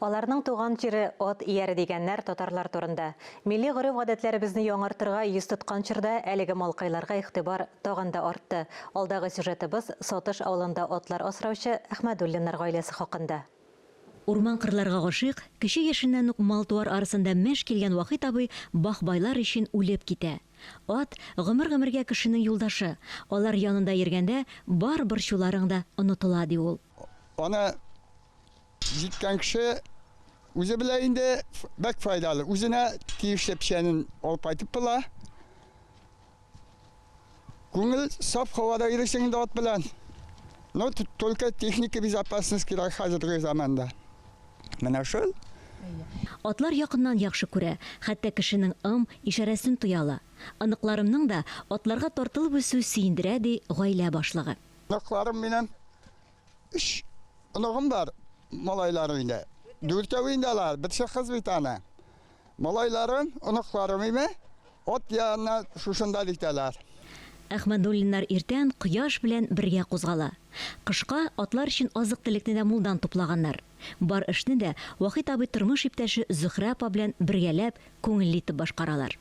Аларның туган җире ат ияре дигәннәр татарлар турында. Милли гореф-гадәтләребезне яңартырга йөз тоткан чорда әлеге малкайларга игътибар тагын да артты. Алдагы сюжетыбыз Сатыш авылында атлар асраучы Әхмәдуллиннар гаиләсе хакында. Урман-кырларга гашыйк, кече яшеннән үк мал-туар арасында мәш килгән Вахит абый бахбайлар өчен үлеп китә. Ат, гомер-гомергә кешенең юлдашы. Алар янында йөргәндә бар борчуларың да онытыла, ди ул. Аны җиткән кеше үзе белә инде, бәк файдалы. Үзенә тиешле печәнен алып кайтып була. Күңел саф һавада йөрисең инде ат белән. Но только техника безопасность кирәк хәзерге заманда. Менә шул. Атлар якыннан яхшы күрә, хәтта кешенең ым, ишарәсен тоя ала. Оныкларымның да атларга тартылып үсүе сөендерә, ди гаилә башлыгы. Оныкларым минем Өч оныгым бар, малайларым инде. Дүртәү инде алар, берсе кыз бит аны. Малайларым, оныкларым име, ат янына шушында җитәләр. Әхмәдуллиннар иртән кояш белән бергә кузгала. Кышка атлар өчен азык-төлекне дә мулдан туплаганнар. Бар эшне дә Вахит абый тормыш иптәше Зөһрә апа белән бергәләп, күңелле итеп башкаралар.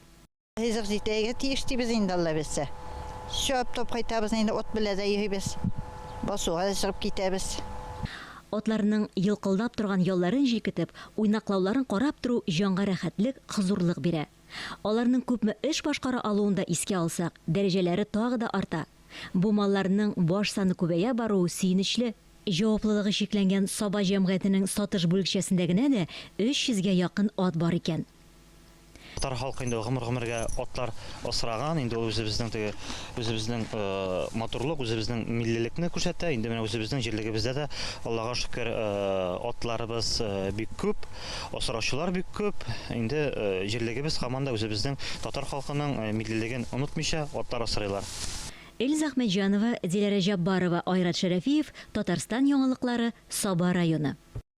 Ризык җитәргә тиеш дибез инде, Алла бирсә. Чабып кайтабыз инде, ат белә дә йөрибез. Басуга да чыгып китәбез. Атларның елкылдап торган ялларын җилкетеп, уйнаклауларын карап тору җанга рәхәтлек, хозурлык бирә. Аларның күпме эш башкара алуын да искә алсак, дәрәҗәләре тагы да арта. Бу малларның баш саны күбәя баруы сөенечле. Җаваплылыгы чикләнгән Саба җәмгыятенең Сатыш бүлекчәсендә генә дә 300 гә якын ат бар икән. Татар халкы инде гомер-гомергә атлар асраган, инде ул үзебезнең теге үзебезнең матурлык, үзебезнең миллилекне күрсәтә. Инде менә үзебезнең җирлегебездә дә, Аллага шөкер, атларыбыз бик күп, асраучылар бик күп. Инде җирлегебез һаман да үзебезнең татар халкының миллилеген онытмыйча атлар асрыйлар. Эльза Әхмәтҗанова, Диләрә Җаббарова, Айрат Шәрәфиев, Татарстан яңалыклары, Саба районы.